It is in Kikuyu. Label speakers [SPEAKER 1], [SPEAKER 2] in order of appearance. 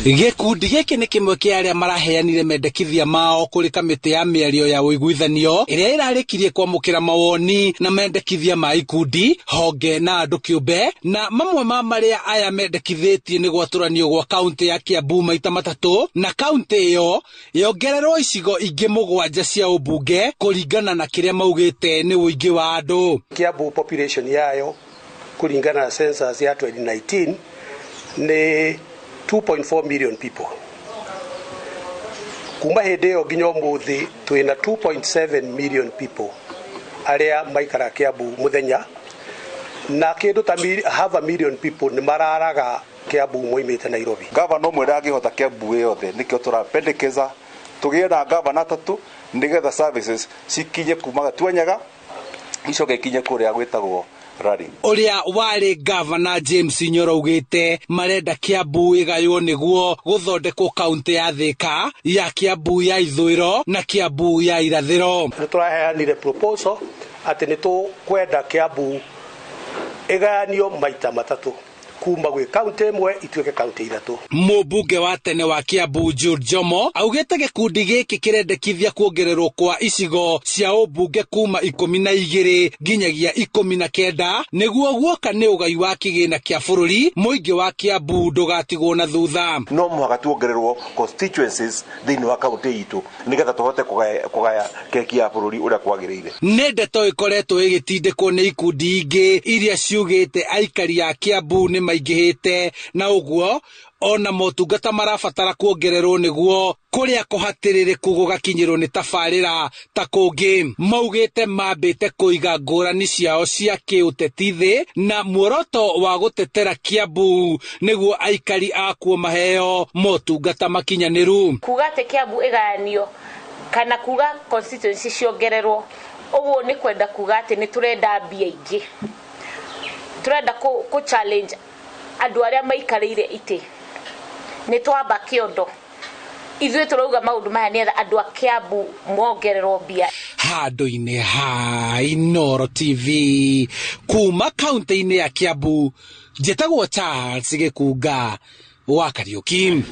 [SPEAKER 1] Gĩkundi gĩkĩ nĩ kĩmwe kĩa arĩa maraheanire mendekithia mao kũrĩ kamĩtĩ ya mĩario ya ũiguithanio ĩrĩa ĩrarĩkirie kwamũkĩra mawoni na mendekithia ma ikundi, honge na andũ kĩũmbe, na mamwe ma marĩa aya mendekithĩtie nĩ gwatũranio gwa kaũntĩ ya Kiambu maita matatũ na kaũntĩ ĩyo yongererwo icigo ingĩ 7 cia ũmbunge kũringana na kĩrĩa maugĩte nĩ ũingĩ wa andũ.
[SPEAKER 2] Kiambu population yayo kũringana na census ya 2019 nĩ 2.4 million people. Kuma hĩndĩ ĩyo nginya ũmũthĩ twĩna 2.7 million people arĩa maikara Kiambu mũthenya, na kĩndũ ta half a million people nĩ mararaga Kiambu moimĩte Nairobi.
[SPEAKER 3] Gavana ũmwe ndangĩhota Kiambu yothe, nĩkĩo tũrapendekeza tũgĩe na gavana 3 nĩgetha services cikinye kuma Gatuanyaga icoke ikinye kũrĩa gwĩtagwo Rari.
[SPEAKER 1] Ũrĩa warĩ gavana James Nyoro augĩte marenda Kiambu ĩgaywo nĩguo gũthondekwo kaũntĩ ya Thika, ya Kiambu ya ithũĩro na Kiambu ya irathĩro.
[SPEAKER 2] Nĩ tũraheanire proposal atĩ nĩ tũkwenda Kiambu ĩgayanio maita matatũ kuma gwĩ kaũntĩ ĩmwe ituĩke kaũntĩ 3.
[SPEAKER 1] Mũmbunge wa tene wa Kiambu Jude Jomo augĩte gĩkundi gĩkĩ kĩrendekithia kuongererwo kwa icigo cia ũmbunge kuma 12 nginyagia 19 nĩguo guoka nĩ ũgai wa kĩgĩna kĩa bũrũri mũingĩ wa Kiambu ndũgatigwo na thutha.
[SPEAKER 3] No mũhaka tuongererwo constituencies thĩinĩ wa kaũntĩ itũ nĩgetha tũhote kũgaya keki ya bũrũri ũrĩa kwagĩrĩire.
[SPEAKER 1] Nĩ ndeto ĩkoretwo ĩgĩtindĩkwo nĩ ikundi ingĩ iria ciugĩte aikari a Kiambu nĩ maingĩhĩte na ũguo ona motungata marabatara kuongererwo nĩguo kũrĩa kũhatĩrĩrĩku gũgakinyĩrwo nĩ tabarĩra ta kũngĩ. Maugĩte mambĩte kũiga ngũrani ciao cia kĩũteti thĩ na muoroto wa gũtetera Kiambu nĩguo aikari akuo maheo motungata makinyanĩru.
[SPEAKER 4] Kuga atĩ Kiambu ĩgayanio kana kuga constituency ciongererwo ũguo nĩ kwenda kuga atĩ nĩ tũrenda mbia ingĩ, tũrenda kũ challenge andũ arĩa maikarĩire itĩ. Nĩ twamba kĩondo ithuĩ tũrauga maũndũ maya nĩgetha andũ a Kiambu mongererwo mbia.
[SPEAKER 1] Handũ-inĩ ha Inooro TV kuma kaũntĩ-inĩ ya Kiambu, njĩtagwo Charles Gĩkunga wa Kariũki.